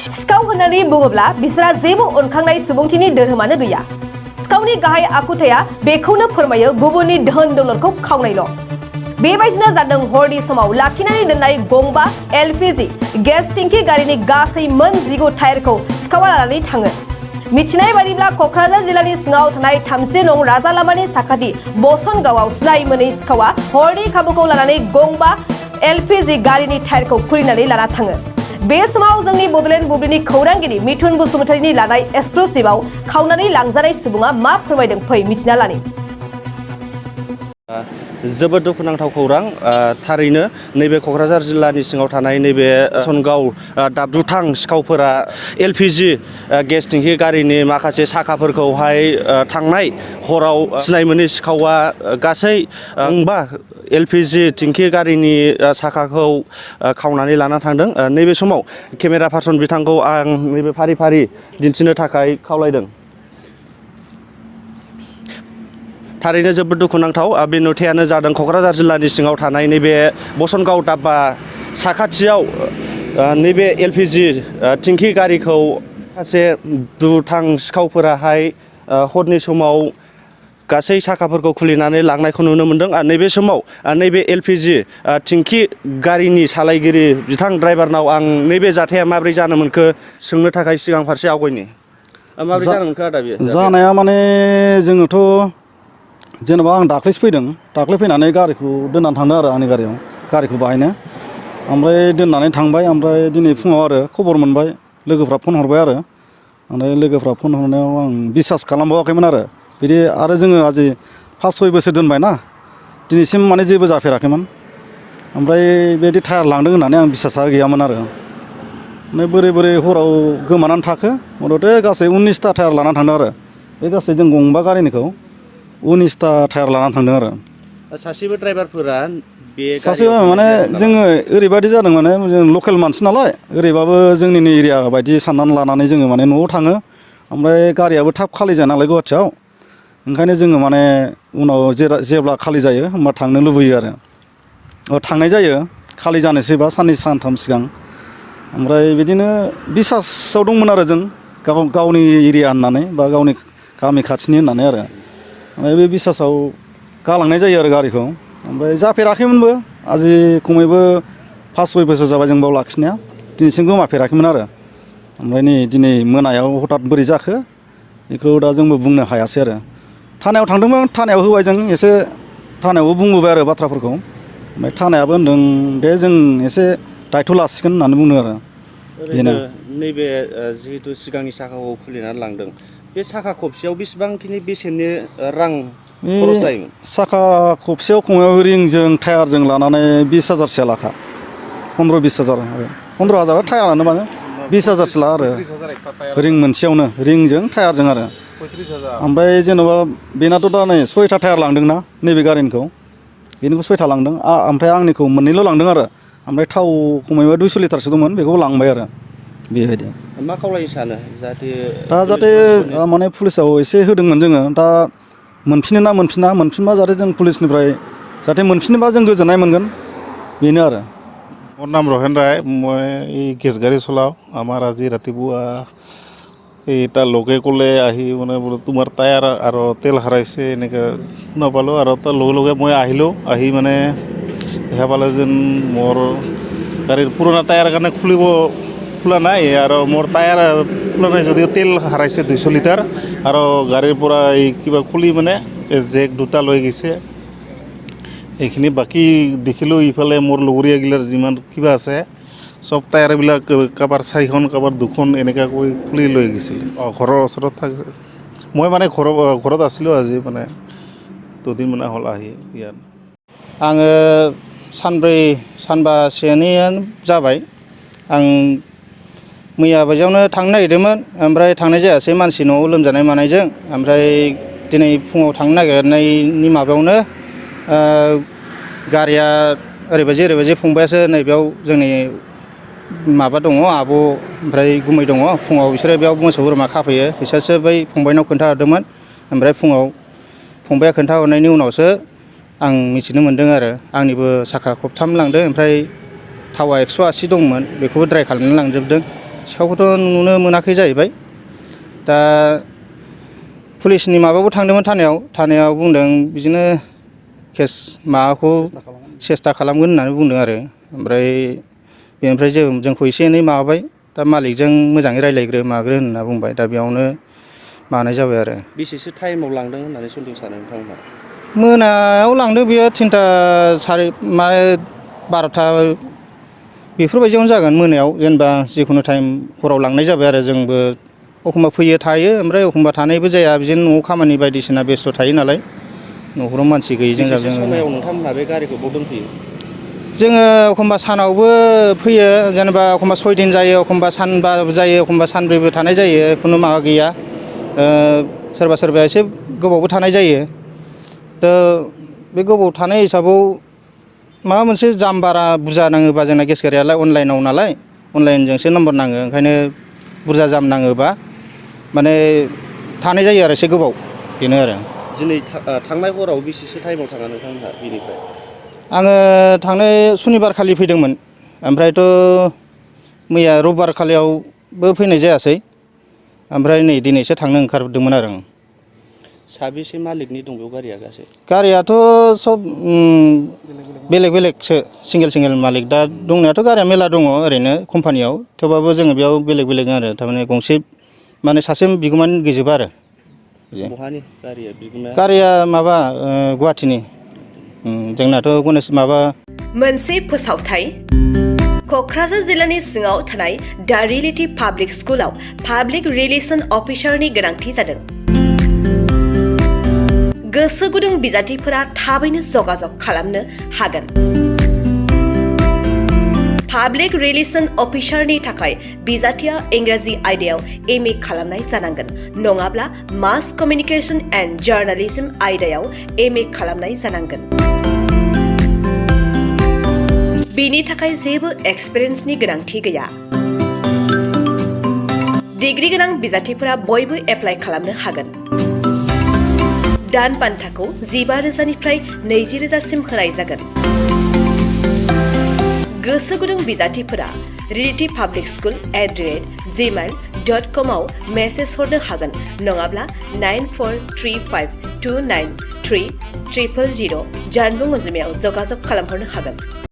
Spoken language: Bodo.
सिखाव होननानै बुङोब्ला बिसोरा जेबो अनखांनाय सुबुंथिनि धोरोमानो गैया। सिखावनि गाहाय आखुथाया बेखौनो फोरमायो गुबुननि धोन दौलतखौ खावनायल'। बेबायदिनो जादों हरनि समाव लाखिनानै दोननाय गंबा एलपिजि गेस टेंकि गारिनि गासै मोन 19 टायारखौ सिखावा लानानै थाङो। मिथिनाय बायदिब्ला क'क्राझार जिल्लानि सिङाव थानाय 3 नं राजा लामानि साखाथि बसनगावआव सिनाय मोनै सिखावा हरनि खाबुखौ लानानै गंबा एलपिजि गारिनि टायारखौ खुलिनानै लाना थाङो। बे समाव जोंनि बड'लेण्ड बुब्लिनि खौरांगिरि मिथुन बसुमतारीनि लानाय एक्सक्लुसिभआव खावनानै लांजानाय सुबुङा मा फोरमायदों फै मिथिना लानि। जोबोद दुखुनांथाव खौरां थारैनो नैबे क'क्राझार जिल्लानि सिङाव थानाय नैबे बसनगाव दुथां सिखावफोरा एलपिजि गेस टेंकि गारिनि माखासे साखाफोरखौहाय थांनाय हराव सिनाय मोनै सिखावा गासै गंबा एलपिजि टेंकि गारिनि साखाखौ खावनानै लाना थांदों। नैबे समाव केमेरा पार्सन बिथांखौ आं नैबे फारि फारि दिन्थिनो थाखाय खावलायदों। थारैनो जोबोद दुखुनांथाव बे नुथायानो जादों क'क्राझार जिल्लानि सिङाव थानाय नैबे बसनगाव दाब्बा साखाथियाव नैबे एलपिजि टेंकि गारिखौ माखासे दुथां सिखावफोराहाय हरनि समाव गासै साखाफोरखौ खुलिनानै लांनायखौ नुनो मोन्दों। नैबे समाव नैबे एलपिजि टेंकि गारिनि सालायगिरि बिथां ड्राइभारनाव आं नैबे जाथाया माबोरै जानो मोनखो सोंनो थाखाय सिगां फारसे आवगायनि। माबोरै जानो मोनखो आदा बेयो? जानाया माने जोङोथ' जेनेबा आं दाख्लैसो फैदों। दाख्लै फैनानै गारिखौ दोननानै थांदों आरो आंनि गारिखौ बाहायनो। ओमफ्राय दोननानै थांबाय। ओमफ्राय दिनै फुङाव आरो खबर मोनबाय, लोगोफ्रा फन हरबाय आरो। ओमफ्राय लोगोफ्रा फन हरनायाव आं बिसास खालामबावाखैमोन आरो। बिदि आरो जोङो आजि 5-6 बोसोर दोनबाय ना, दिनैसिम माने जेबो जाफेराखैमोन। ओमफ्राय बेदि टायार लांदों होननानै आं बिसासा गैयामोन आरो। ओमफ्राय बोरै बोरै हराव गोमानानै थाखो मथथे गासै 19टा टायार लानानै थांदों आरो। बे गासै जों गंबा गारिनिखौ 19टा टायार लानानै थांदों आरो। सासेबो ड्राइभारफोरा बे सासे माने जोङो ओरैबायदि जादों माने जों लकेल मानसि नालाय ओरैबाबो जोंनिनो एरिया बायदि साननानै लानानै जोङो माने न'आव थाङो। ओमफ्राय गारियाबो थाब खालि जाया नालाय गुवाहाटियाव। ओंखायनो जोङो माने उनाव जेब्ला खालि जायो होमबा थांनो लुबैयो आरो। थांनाय जायो खालि जानोसैबा साननै सानथाम सिगां। ओमफ्राय बिदिनो बिसासाव दंमोन आरो जों गावनि एरिया होननानै बा गावनि गामि खाथिनि होननानै आरो। ओमफ्राय बे बिसासाव गालांनाय जायो आरो गारिखौ। ओमफ्राय जाफेराखैमोनबो आजि खमैबो 5-6 बोसोर जाबाय जों बाव लाखिनाया, दिनैसिम गोमाफेराखैमोन आरो। ओमफ्राय नै दिनै मोनायाव हथात बोरै जाखो बेखौ दा जोंबो बुंनो हायासै आरो। थानायाव थांदोंमोन, थानायाव होबाय जों एसे, थानायावबो बुंबोबाय आरो बाथ्राफोरखौ। ओमफ्राय थानायाबो होनदों दे जों एसे दायथ' लासिगोन होननानै बुंदों आरो। ओरैनो नैबे जिहेतु सिगांनि साखाखौ खुलिनानै लांदों, बे साखा खबसेयाव बेसेबांखिनि बेसेननि रां खरस जायोमोन? साखा खबसेयाव खमायाव रिंजों टायारजों लानानै 20,000सोआ लाखा। 15-20 हाजार आरो 15 हाजारा टायारानो माने 20 हाजारसो ला आरो रिं मोनसेयावनो, रिंजों टायारजों आरो। ओमफ्राय जेन'बा बेनाथ' दा नै 6टा टायार लांदोंना नैबे गारिनिखौ, बेनिखौ 6टा लांदों। ओमफ्राय आंनिखौ मोननैल' लांदों आरो। ओमफ्राय थाव खमैबा 200 लिटारसो दंमोन, बेखौबो लांबाय आरो बेबायदि। मा खावलायनो सानो जाहाथे दा जाहाथे माने पुलिसाव एसे होदोंमोन जोङो, दा मोनफिनो ना मोनफिनबा जाहाथे जों पुलिसनिफ्राय जाहाथे मोनफिनोबा जों गोजोननाय मोनगोन, बेनो আৰু। মোৰ নাম ৰহেন ৰায়, মই এই গেছ গাড়ী চলাওঁ। আমাৰ আজি ৰাতিপুৱা এটা লগে ক'লে আহি মানে বোলে তোমাৰ টায়াৰ আৰু তেল হাৰাইছে এনেকৈ শুনা পালোঁ। আৰু তাৰ লগে লগে মই আহিলোঁ। আহি মানে দেখা পালে যেন মোৰ গাড়ীৰ পুৰণা টায়াৰ কাৰণে খোলা নাই, আৰু মোৰ টায়াৰ খোলা নাই যদিও তেল হাৰাইছে 200 লিটাৰ। আৰু গাড়ীৰ পৰা এই কিবা খুলি মানে জেক 2টা লৈ গৈছে। এইখিনি বাকী দেখিলোঁ ইফালে মোৰ লগৰীয়াগিলাৰ যিমান কিবা আছে চব টায়াৰবিলাক কাৰোবাৰ 4খন কাৰোবাৰ 2খন এনেকুৱাকৈ খুলি লৈ গৈছিলে। ঘৰৰ ওচৰত থাকে। মই মানে ঘৰত আছিলোঁ আজি, মানে 2 দিন মানে হ'ল আহি ইয়াত। आङो सानबासोआनो जाबाय। आं मैया बायदियावनो थांनो नागिरदोंमोन, ओमफ्राय थांनाय जायासै मानसि न'आव लोमजानाय मानायजों। ओमफ्राय दिनै फुङाव थांनो नागिरनायनि माबायावनो गारिया ओरैबायदि फंबायासो नैबेयाव जोंनि माबा दङ आब' ओमफ्राय गुमै दङ। फुङाव बिसोरो बेयाव मोसौ बोरमा खाफैयो, बिसोरसो बै फंबायनाव खोन्थाहरदोंमोन। ओमफ्राय फुङाव फंबाया खोन्थाहरनायनि उनावसो आं मिथिनो मोन्दों आरो। आंनिबो साखा खबथाम लांदों, ओमफ्राय थावा 180 दंमोन, बेखौबो ड्राइ खालामनानै लांजोबदों। सिखावखौथ' नुनो मोनाखै जाहैबाय दा पुलिसनि माबायावबो थांदोंमोन थानायाव बुंदों बिदिनो केस माबाखौ सेस्था खालामगोन होननानै बुंदों आरो ओमफ्राय बेनिफ्राय जोंखौ एसे एनै माबाबाय दा मालिकजों मोजाङै रायज्लायग्रो माग्रो होनना बुंबाय दा बेयावनो मानाय जाबाय आरो बेसेसो टाइमाव लांदों होननानै सन्देह सानो नोंथांमोनहा मोनायाव लांदों बियो 3टा 12टा बेफोरबायदियावनो जागोन मोनायाव जेनेबा जिखुनु टाइम हराव लांनाय जाबाय आरो जोंबो एखमबा फैयो थायो ओमफ्राय एखमबा थानायबो जाया बिदिनो न'आव खामानि बायदिसिना बेस्थ' थायो नालाय न'खराव मानसि गैयिजों बेसेसो समायाव नोंथांमोनहा बे गारिखौ बाव दोनफैयो जोङो एखमबा सानावबो फैयो जेनेबा एखमबा 6 दिन जायो एखमबा सानबा जायो एखमबा सानब्रैबो थानाय जायो खुनु माबा गैया सोरबा एसे गोबावबो थानाय जायो दा बे गोबाव थानाय हिसाबाव माबा मोनसे जाम बारा बुरजा नाङोबा जोंना गेस गारियालाय अनलाइनाव नालाय अनलाइनजोंसो नाम्बार नाङो ओंखायनो बुरजा जाम नाङोबा माने थानाय जायो आरो एसे गोबाव बेनो आरो दिनै थांनाय हराव बेसेसो टाइमाव थाङा नोंथांमोनहा बेनिफ्राय आङो थांनाय सुनिबार खालि फैदोंमोन ओमफ्रायथ' मैया रबिबार खालियावबो फैनाय जायासै ओमफ्राय नै दिनैसो थांनो ओंखारदोंमोन आरो आं साबेसे मालिकनि दं बेयाव गारिया गासै गारियाथ' सब बेलेगसो सिंगेल मालिक दा दंनायाथ' गारिया मेला दङ ओरैनो कम्पानियाव थेवबाबो जोङो बेयाव बेलेग आरो थारमाने गंसे माने सासे बिगुमानि गैजोबा आरो बहानि गारिया गारिया माबा गुवाहाटीनि जोंनाथ' गणेश माबा मोनसे फोसावथाय क'क्राझार जिल्लानि सिङाव थानाय दा रियेलिटी पाब्लिक स्कुलाव पाब्लिक रिलेसन अफिसारनि गोनांथि जादों गोसो गुदुं बिजाथिफोरा थाबैनो जगाजग खालामनो हागोन पाब्लिक रिलेसन अफिसारनि थाखाय बिजाथिया इंराजि आयदायाव MA खालामनाय जानांगोन नङाब्ला मास कमिउनिकेशन एन्ड जार्नालिज्म आयदायाव MA खालामनाय जानांगोन बेनि थाखाय जेबो एक्सपिरियेन्सनि गोनांथि गैया डिग्री गोनां बिजाथिफोरा बयबो एप्लाइ खालामनो हागोन दान बान्थाखौ 15,000निफ्राय 20,000सिम होनाय जागोन गोसो गुदुं बिजाथिफोरा reality.publicschool@gmail.com आव मेसेज हरनो हागोन नङाब्ला 9435293000 जानबुं अनजिमायाव जगाजग खालामहरनो हागोन